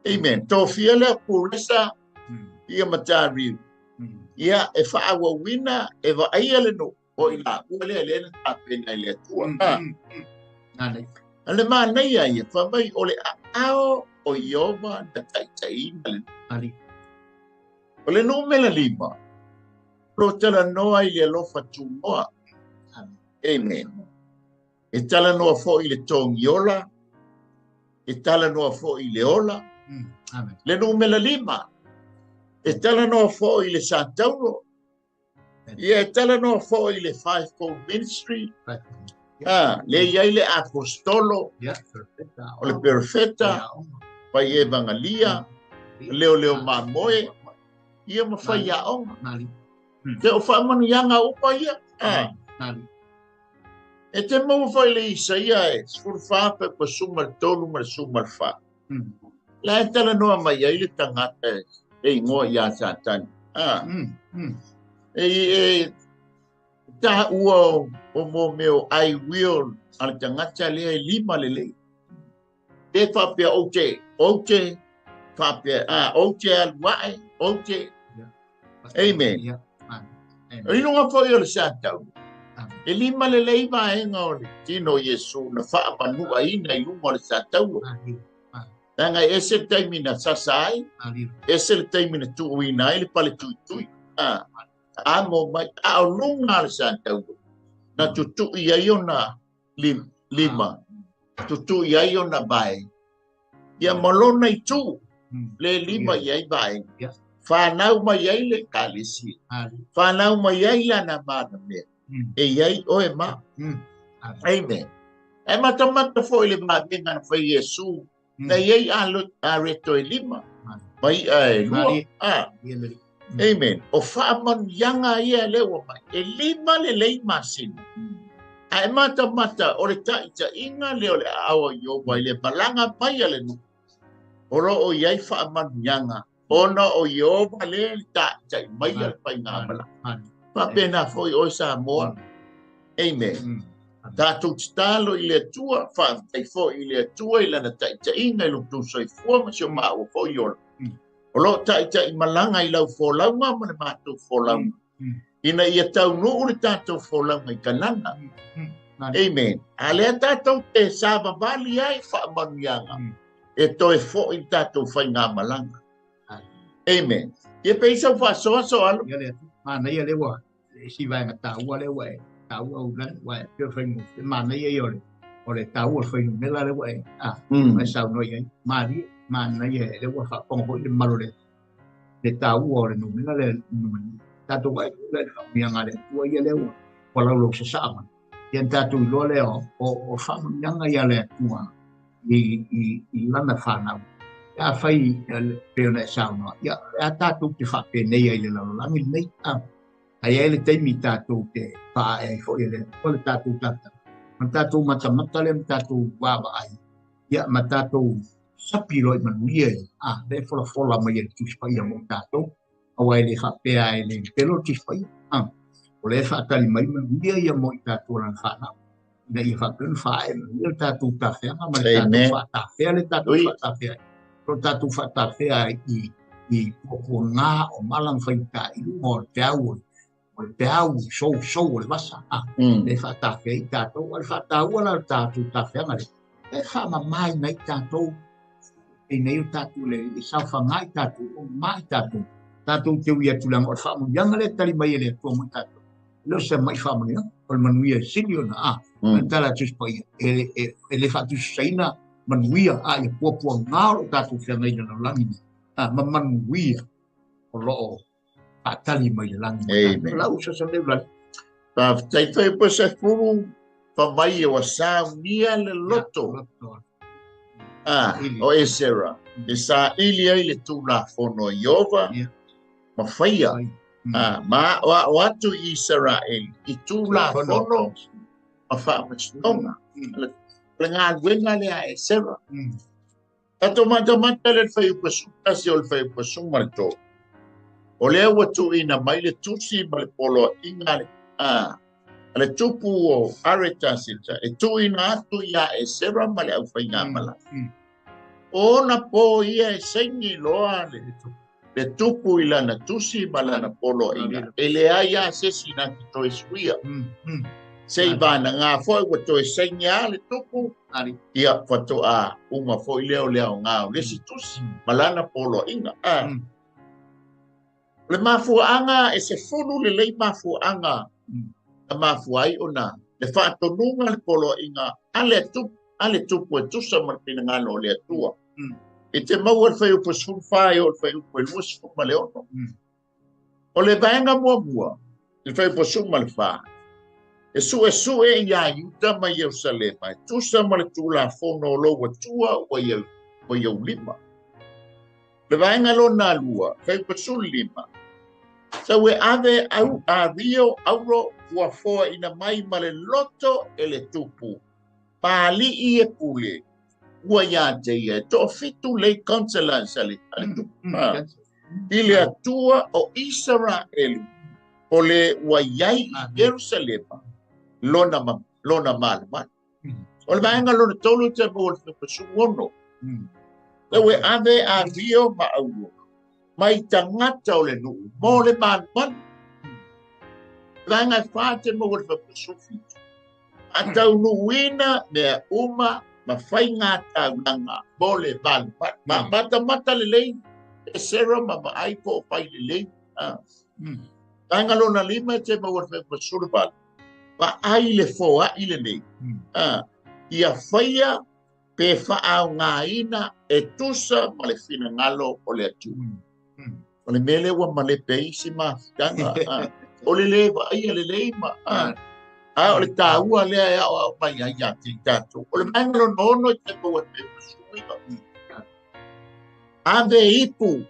Amen. Tofia lea Kuresa ia ma Dariu. Ia, e faaauauina, e vaaia le nuu. O i laua lea lea na tapena i le Atua. A le manaia ia, fai mai o le aao o Ieova na taitaiina le nuu. O le numera 5, lo talanoa i le alofa tunoa. Amen. E talanoa foi i le togiola, e talanoa foi i le ola. Le numera 5, e talanoa foi i le satauro. Ia, e talanoa foi i le fivefold ministry. Le iai le apostolo, o le perfeta, fai evangelia, leo leo mamoe, ia ma fai aoga. Te o faamanuiaga uma ia. E te maua foi le Isaia e 14 pepa suma le 3 ma le suma le 4. La e talanoa mai ai le tagata e ingoa ia Satani. E ta ua o mo meo I will a le tagata lea e lima lelei. Te faapea ou te faapea, ou te aluae, ou te. Amen. O ilunga foi o le Satau. E lima lelei vaega o le tino Iesu na faamanuaina i luga o le Satau. Leaga e ese le taimi na sasa ai, ese le taimi na tuuina ai le pale tuitui. Amo mai, a o luga le Satau. Na tutui ai ona lima, tutui ai ona vae. Ia malona i tu, le lima i ai vae. Whanau mai ai le kalisi. Whanau mai ai lana mana mea. E iai oe ma. Amen. E matamata foi le mavenga na fai Iesu. Na iai a reto e lima. Mai a e lua. Amen. O faamanuiaga ia lea ua mai. E lima le lei masina. A e matamata o le taitaiga lea o le aao o Ieova i le malaga mai a le nuu. O loo iai faamanuiaga. Ona o Ieova le taitai mai a le faigamalaga. Faapena foi oe Samoa. Amen. Tatou tatalo i le Atua, faafetai foi i le Atua i lana taitaiga i lo outou soifua ma si o maua foi ola. O loo taitai malaga i lau folauga ma le matou folauga. Ina ia taunuu le tatou folauga i Kanana. Amen. A lea tatou te savavali ai faamanuiaga. E toe foi le tatou faigamalaga. Amen. Ia pe isa faasoaso alo. Ia le manaia le ua si vaega taua le ua e taua ula ua e peo whaingu. E manaia ia o le taua whaingu mela le ua e mai saunoa i ai. Marie, manaia le ua whaaponga hoi le malo le taua o le numera le numera. Tātou vai le whaamianga le tua ia le ua ua laulau sa saa mai. Ia tātou iloa le o whaamianga ia le tua i lana whanau. Ia whai pe ona e saunoa. Ia a tātou te whaapenei ai le lalolagi lenei. Ai ai le taimi tātou te paa ai foi le o le tātou tata. Ma tātou matamata le ma tātou wawa ai. Ia ma tātou sapi roi manuia i. Le fola fola mai e tusi paia mo tātou. Awa e le whaapea e le pelo tusi paia. O le whaatali mai manuia ia mo i tātou lana whanau. Ina ia whaapea na whae manuia le tātou tawheanga ma le tātou whaatawhea le tātou whaatawhea. Lo tātou whaatawhea i puapua ngā o malang whaita i lunga o le peau o le peau sou sou o le vasa. Le whaatawhea i tātou, o le whaataua la tātou tawheanga le. E whaamamai nei tātou, e nei o tātou le, e sauwhanga i tātou, o mai tātou. Tātou te ui atulanga o le whaamanuiaga le tali mai e le Atua mo tātou. Leo se mai whaamanuiaga, o le manuia e sili ona, le tala atu paia, e le whaatusaina manuia, ia puapua ngā o tātou whiangai na lalagi nei. Ma manuia o loo whaatali mai le langi. Amen. La usa sa leu lali. Faafetai foi po se furu fa mai e wa saunia le loto. O Esera. E sa ili ai le tulafono o Ieova ma faia. Ma o atu i Israel i tulafono ma faamasinoga. Le galuega lea a Esera. Tatou matamata le fuaiupu 11 o le fuaiupu 13. O lea ua tuuina mai le tusi ma le poloaiga a le tupu o Aretaseta e tuuina atu ia Esera ma le aufaigamalaga. O ona po ia e saini loa le tupu i lana tusi ma lana poloaiga. E leai lava se isi na te toe suia. Se i vanaga foi ua toe saini lava le tupu, ia faatoa uma foi lea o le aoga o le isi tusi ma lana poloaiga. O le mafuaaga e 10 lelei mafuaaga na mafua ai ona le faatonuga le poloaiga a le tupu e tusa ma le finagalo o le Atua. E te maua le fuaiupu 14 e oo i le fuaiupu 26. O le vaega muamua, le fuaiupu 14, e suesue ia Iuta ma Ierusalema, e tusa ma le Tulafono o lou Atua ua i ou lima. Le vaega lona lua, fuaiupu 15, sau e ave au avio auro ua foaina mai ma le loto e le tupu, pali'i e pule, ua ia te ia, e toafitu lei counselors a le tupu. I le Atua o Isaraelu, o le ua iai i Ierusalema, lona malumalu. O le vaega lona tolu te maua le fuaiupu 16. Lau e ave avio ma auro, mai tagata o le nuu, mo le malumalu. Vaega e fa te maua le fuaiupu 17. A taunuuina mea uma ma faiga taulaga mo le malumalu. Ma matamata lelei, Esera ma vaai po o fai lelei. Vaega lona lima te maua le fuaiupu 18. Vaai le foai lenei. Ia faia pe faaogaina e tusa ma le finagalo o le Atua. O le mea lea ua malepe ai isi mafutaga. O le le vaaia lelei ma a o le taua lea e aoao mai ai ia te i tatou. O le vaega lona ono e te maua le fuaiupu 19. Ave ipu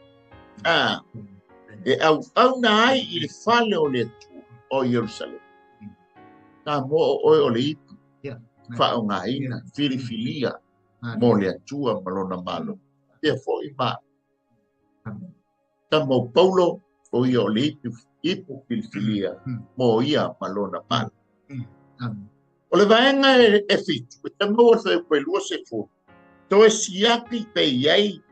e auauna ai i le fale o le Atua o Ierusalema. Ka moa o oe o le ipu faaogaina, filifilia mo le Atua ma lona malo. Ia foi ma tama o Paulo o ia o le ipu filifilia mo ia ma lona malo. O le vaega e fitu, e te maua le fuaiupu 20, toe siaki pe iai,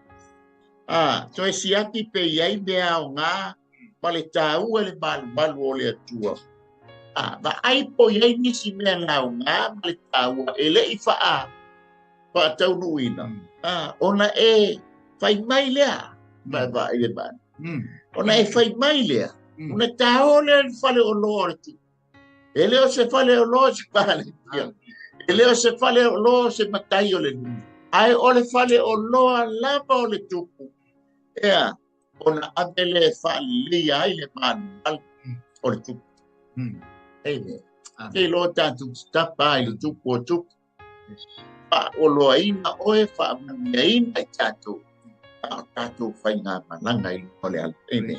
toe siaki pe iai mea aoga ma le taua le malumalu o le Atua. Vaai po iai nisi mea laoga ma le taua e le i faataunuuina. Ona e fai mai lea, vaai le vaai. Ona e fai mai lea, ona taoa lea le fale oloa o le tupu. E le o se fale oloa se paletia. E le o se fale oloa se matai o le nuu. Ae o le fale oloa lava o le tupu. Ea, ona ave le faaleleia ai le malumalu o le tupu. Amen. Te loa tatou tapa ai le tupu o tupu. Faaoloaina oe, faamanuiaina i tatou. A o tatou faigamalaga i luma o le ala. Amen.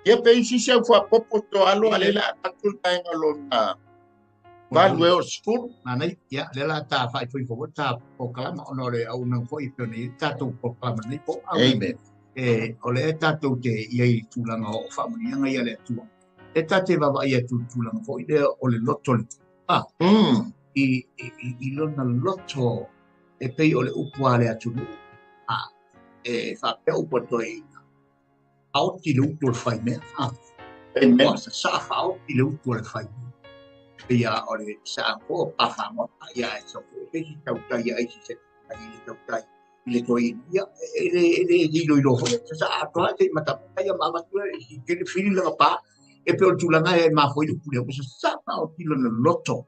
Ia pe isi se au faapopo to alo a le la atu le vaega lona valu e o 10. Manai, ia, le la ta fai foi fo ta pokalama ona o le auaunaga foi pe ona i tatou pokalama nei po au. Amen. E o le tatou te ia i tulaga o faamanuiaga ia le Atua. E tate vaavaai atu i tulaga foi lea o le loto le i lona loto e pei o le upu a le atunuu. E faapea upu a toeaiina. Aoti le utu o le faimea. Amen. Ua sasaa faaoti le utu o le faimea. Ia o le saa po pafangota ia e so po te si tautai ai si se ai le tautai i le toeaina. Ia e le lilo i lo foi sa atoa te mata ia ma avatu e te le fili langa pa e pe o le tulaga e mafua i le upu lea ua sasaa faaoti lona loto.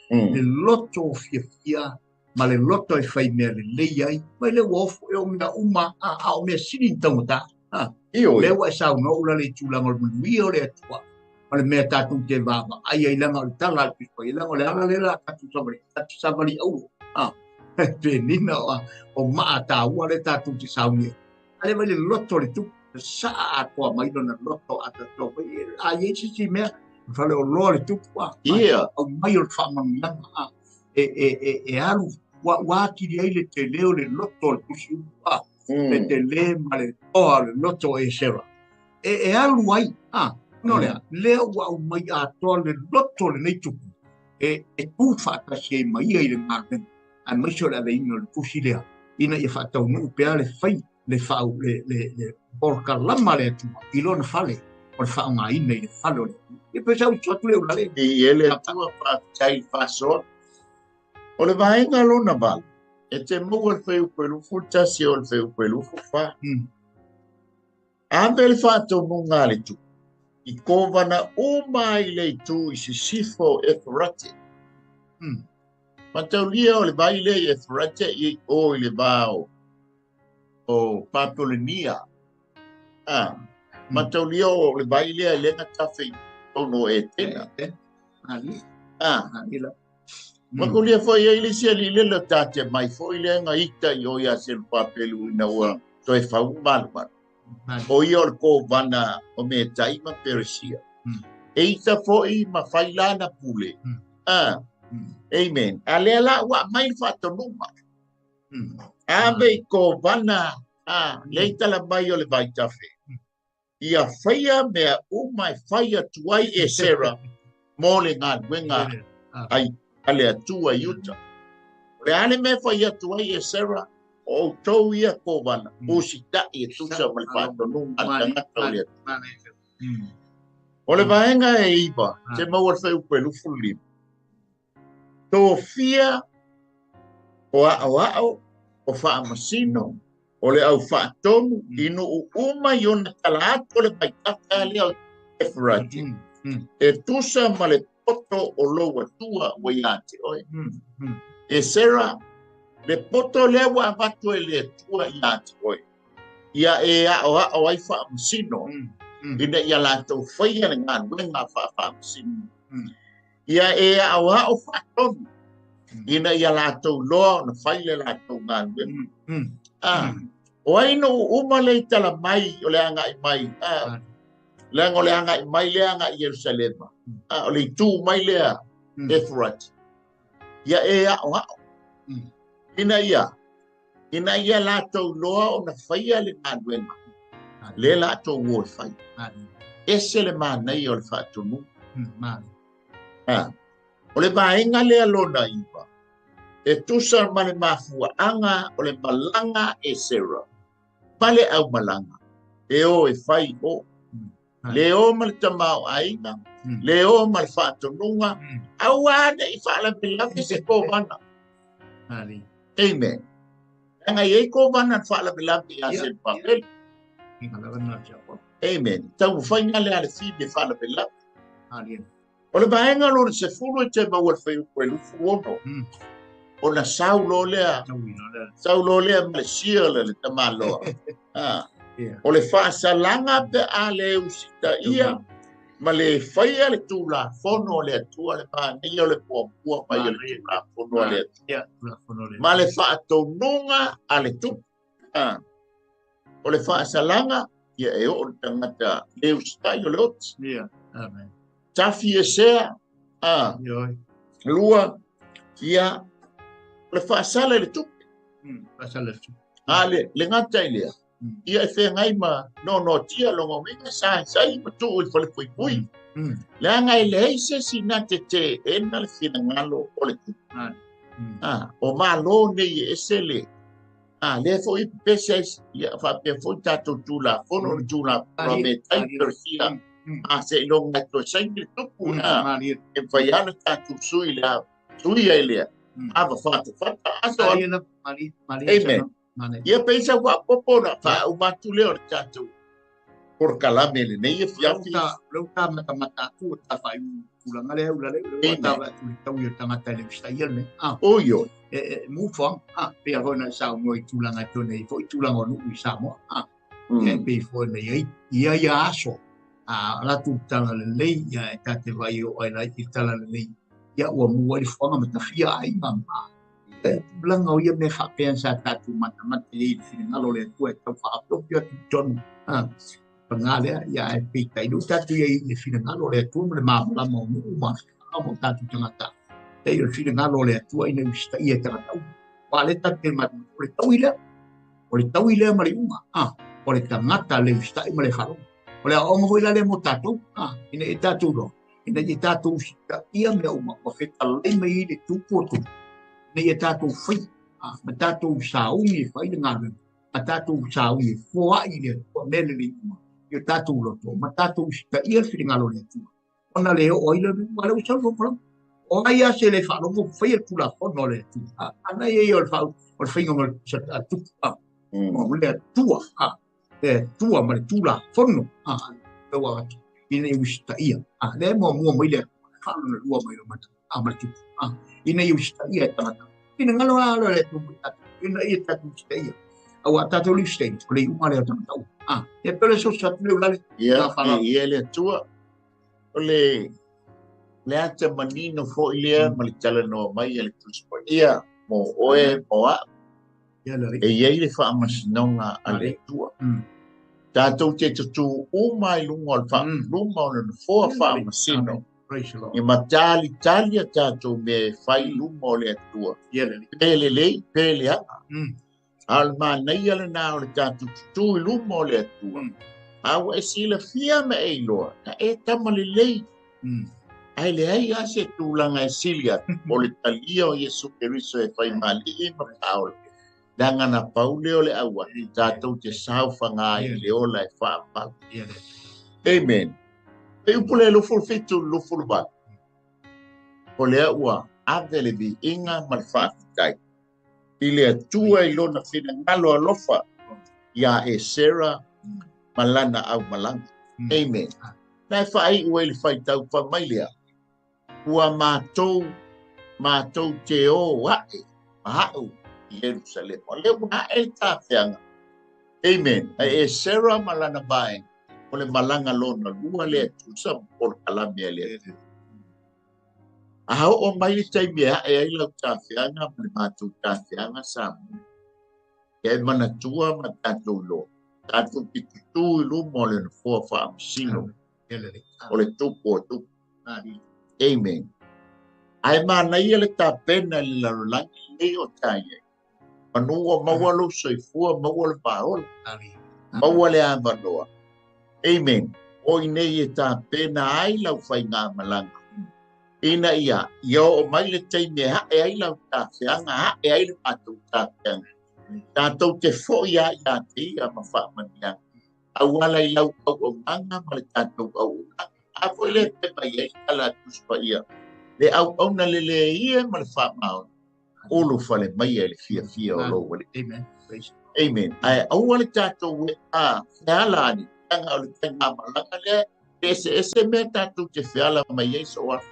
Le loto fiafia ma le loto e faimea lelei ai mai le ua ofo e o mea uma a o mea sili ni taugata. Lea ua e saunoa ula le tulaga o le manuia o le Atua ma le mea tatou te vaavaai ai leaga o le tala a le Tusi Paia leaga o le ala lea la tatou savali tatou savali auro. Penina o maa taua le tatou te sauni ai. Ale mai le loto le tupu saa atoa mai lona loto a tatou mai a iai se isi mea fale oloa le tupu Ia. Au mai o le faamanuiaga e alu Ua atili ai le tele o le loto o le tusi upu, le tele ma le toa o le loto o Esera. E alu ai, no lea, lea ua aumai atoa le loto o lenei tupu, e tu faatasi ai ma ia i le galuega, aemaise o le aveina o le tusi lea, ina ia faataunuu pea le fai, le fau, le polokalama le Atua i lona fale, o le faaaogaina i le fale o le Atua. Ia pe sau atu le ulale. I e le Atua faafetai faasoa. O le vaega lona 8, e te maua le fuaiupu 21 o le fuaiupu 24. Ave le faatonuga a le tupu, i kovana uma ai le itu i sisifo o Eferate. Mataulia o le vai lea i Eferate i o i le va o Papulenia. Mataulia o le vai lea i lega tafe i tonu e tena. Mataulia foi e le isi ali le tate mai foi le nga ita i o ia Serubabelu ina ua toe fau malu. O ia o le kovana o Metai ma Peresia. E ita foi ma failana pule. Amen. A lea la ua mai le faatonuga. Ave i kovana le ita la mai o le vaitafe. Ia faia mea uma e fai atu ai Esera mo le galuega ai a le Atua i uta. O le ale mea fai atu ai Esera o outou ia kovana usitai e tusa ma le faatonuga a le tagata o le Atua. O le vaega e 9, te maua le fuaiupu 25. Tofia o aoao o faamasino o le au faatonu i nuu uma i ona tala atu o le vaitafe lea o Eferate. E tusa ma le poto o lou Atua ua ia te oe. Esera, le poto lea ua avatu e le Atua ia te oe, ia e aoao ai faamasino, ina ia latou faia le galuega faafaamasino. Ia e aoao faatonu, ina ia latou loa ona fai le latou galuega. O ai no uma le itala mai o le agai mai, leaga o le agai mai le agai i Ierusalema, o le itu mai lea Eferate. Ia e aoao. Ina ia latou loa ona faia le galuega, le latou o e fai. Ese le manaia o le faatonuga. O le vaega lea lona 9, e tusa ma le mafuaaga o le malaga Esera, ma le aumalaga, e o e fai o. Le o ma le tamaoaiga, le o ma le faatonuga, aua ne i faalavelave se kovana. Amen. Leaga e i ai kovana na faalavelave ia Serubabelu. Amen. Taumafaiga lea a le fivi e faalavelave. O le vaega lona 10 e te maua le fuaiupu 26. Ona saulo lea, saulo lea ma le sia le tamaloa. O le faasalaga pe a le usitaia ma le faia le Tulafono o le Atua, le manaia o le puapua mai o le Tulafono a le Atua. Ma le faatonuga a le tupu. O le faasalaga, ia e oo le tagata le usitai o le oti. Tafi e sea, 2, ia o le faasala i le tupe. Le gata i lea, ia e feagai ma nonotia longa uiga sa sai ma tuu i le falepuipui. Leaga e leai se isi na te teena le finagalo o le tupu. O malo nei e ese le lea foi pepese ai, ia faapea foi tatou Tulafono, le Tulafono a Metai Peresia, se iloga e toe saini le tupu, e mafai lava ona tatou sui lea, sui ai lea, ava fatafata, aso. Amen. Ia peisa faapopo na faauma atu lea o le tatou polokalame lenei e fiafi. Leu ta matamata atu o ta faaiu tulaga lea ulalei, leu ta atu le tau i o tagata e le usitaia le mea. Oi oi. E mufoaga, pei foi na saunoa i tulaga e pei ona i ai foi tulaga o nuu i Samoa. E pei foi ona i ai ia ia aso, latou tala lelei, ia e tate vai o ai lai i tala lelei, ia ua mua ai le foaga ma tafia aiga ma tulaga o ia mea faapea sa tatou matamata i ai i le finagalo o le Atua e tau faaopioopio atu i totonu. Paga lea, ia e peitai lou tatou i ai i le finagalo o le Atua ma le malamalama o nuu ma o tatou tagata. E o le finagalo o le Atua ina usitaia e tagata uma. Aua lea tatou te matamata, o le taui lea, o le taui lea ma le iuga, a, o le tagata le usitai ma le faalogo. O le aoaoga foi la lea mo tatou, a, ina ia tatou iloa, ina ia tatou usitaia mea uma ua fetalai mai ai le Tupu o Tupu, ina ia tatou faia, a, ma tatou sauni e fai le galuega, ma tatou sauni e foai i le Atua mea lelei uma i o tatou loto, ma tatou usitaia le finagalo o le Atua. Ona le oo ai le aua lea ua sau le fofoga. O ai lava se le faalogo faia le Tulafono a le Atua. A na ia o le fau o le faiga ma le tupu. O le Atua, le Atua ma le Tulafono. A ua atu ina ia usitaia. A lea e muamua mai le Atua, faalona lua mai o mata a ma le tupu. A ina ia usitaia e tagata. Finagalo la le Atua mo tatou, ina ia tatou usitaia. Aua tatou le usitaia, o le iuga lea o tagata uma. A e pele so sa tu le ulale. Ia, ia le Atua. O le le ata manino foi lea ma le talanoa mai a le Tusi Paia mo oe mo a'u. E i ai le faamasinoga a le Atua. Tatou te tutū uma i luga o le luma o le nofoa faamasino e matalitali a tatou mea e fai i luma o le Atua. Pe lelei, pe leaga. A o le manaia lena o le tatou tutū i luma o le Atua. A ua e silafia ma e iloa, na e tama lelei. Ae leai lava se tulaga e sili atu o le talia o Iesu Keriso e faimalii ma faaola. Leaga na pau lea o le auala, tatou te saofaga ai i le ola e faamau. Amen. E upu le 27 28. O lea ua ave le viiga ma le faafetai i le Atua i lona finagalo alofa iā Esera ma lana aumalaga. Amen. Na e faaiu ai le faitau fai mai lea, ua matou, matou te o ae ma a'u i Ierusalema. O lea ua ae le tafeaga. Amen. Ae Esera ma lana vaega, o le malaga lona lua lea e tusa ma polokalame a le Atua. A oo mai le taimi e ae ai lau tafeaga ma le matou tafeaga Samoa, ia e manatua ma tatou iloa, tatou te tutū i luma o le nofoa faamasino o le Tupu o Tupu. Amen. Ae manaia le tapena i le lalolagi lenei o ta i ai. Manu ua maua lou soifua, maua le vaola, maua le avanoa. Amen. O i nei e tapena ai lau faigamalaga. Ina ia, ia oo mai le taimi e ae ai lau tafeaga, ae ai le matou tafeaga. Tatou te foi lava ia te ia ma faamanuiaga. Auala i lau auaunaga ma le tatou auaunaga. A foi lea fai mai ai tala a Tusi Paia, le auauna lelei ia ma le faamaoni, ulufale mai i le fiafia o lou Alii. Amen. Amen. Ae aua le tatou e feala ane, leaga o le faigamalaga lea, e eseese mea tatou te feala mai ai so aso.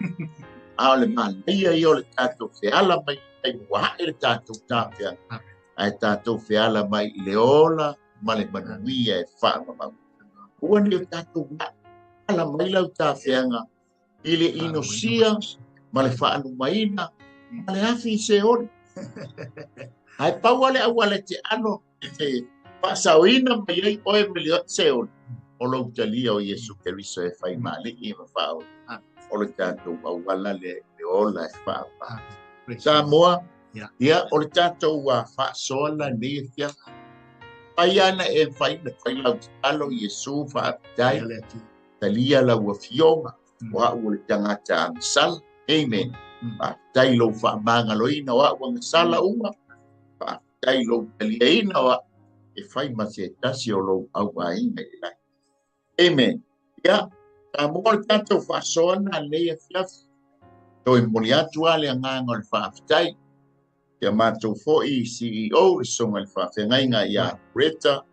A o le manaia ia o le tatou feala mai i taimi ua ae le tatou tafeaga. Ae tatou feala mai i le ola ma le manuia e faamamau. Aua ne i o tatou ala mai lau tafeaga i le inosia ma le faalumaina ma le afi i Seoli. Ae pau lava le auala e te alo e te faasaoina mai ai oe mai le Seoli, o lou talia o Iesu Keriso e faimalii ma faaola. O le tatou auala lea i le ola e faamama. Samoa, ia, o le tatou faasoa lenei afiafi. Fai ana e fai na fai lau tatalo, Iesu, faafetai. Talia lau afioga, o a'u o le tagata agasala. Amen. Faafetai lou faamagaloina o a'u agasala uma. Faafetai lou taliaina o a'u e fai ma se tasi o lou auaiga i le lagi. Amen. Ia, Samoa, o le tatou faasoa na lenei afiafi. Toe momoli atu lava le agaga o le faafetai. Ia matou foi CEO, le Susuga i le Faafeagaiga ia Greta,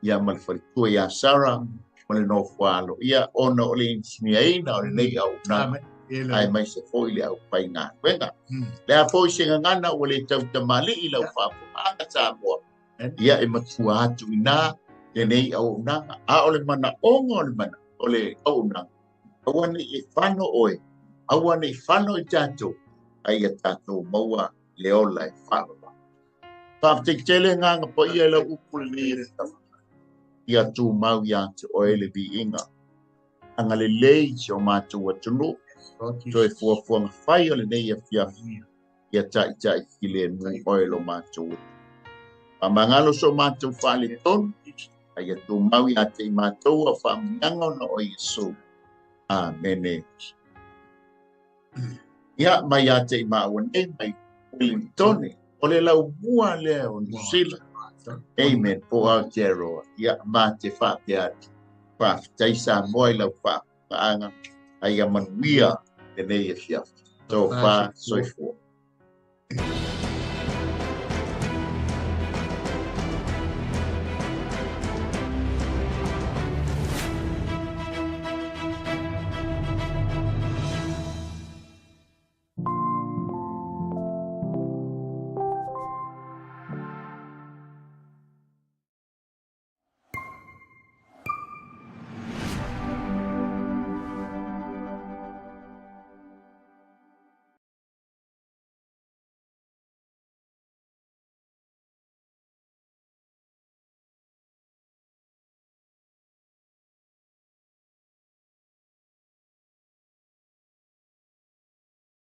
ia ma le faletua ia Sarah, ma le nofoa aloaia, ona o le inisinia o lenei auaunaga, aemaise foi le aufaigaluega. Le a foi se gagana ua le tautamalii lau faafofogaaga Samoa, ia e matua atu i ina lenei auaunaga, a o le manaoga o le mana o le auaunaga, aua ne i e fano oe, aua ne i fano i tatou, ae ia tatou maua le ola e faavavau. Faafetai tele agaga paia i lau upu lenei afiafi. Ia tumau ia te oe le viiga. Agalelei si o matou atunuu, toe fuafuaga fai o lenei afiafi. Ia ta'ita'i filemu oe lo matou. Faamagalo so matou faaletonu, a ia tumau ia te i matou au faamanuiaga ona o Iesu. Amene. Ia mai ia te i maua nei mai Wellington, o le laumua lea o Niu Sila. Amen. Po Aotearoa. Ia ma te faapea atu. Faafetai Samoa i lau faafofogaaga, a ia manuia lenei afiafi. Tofa soifua.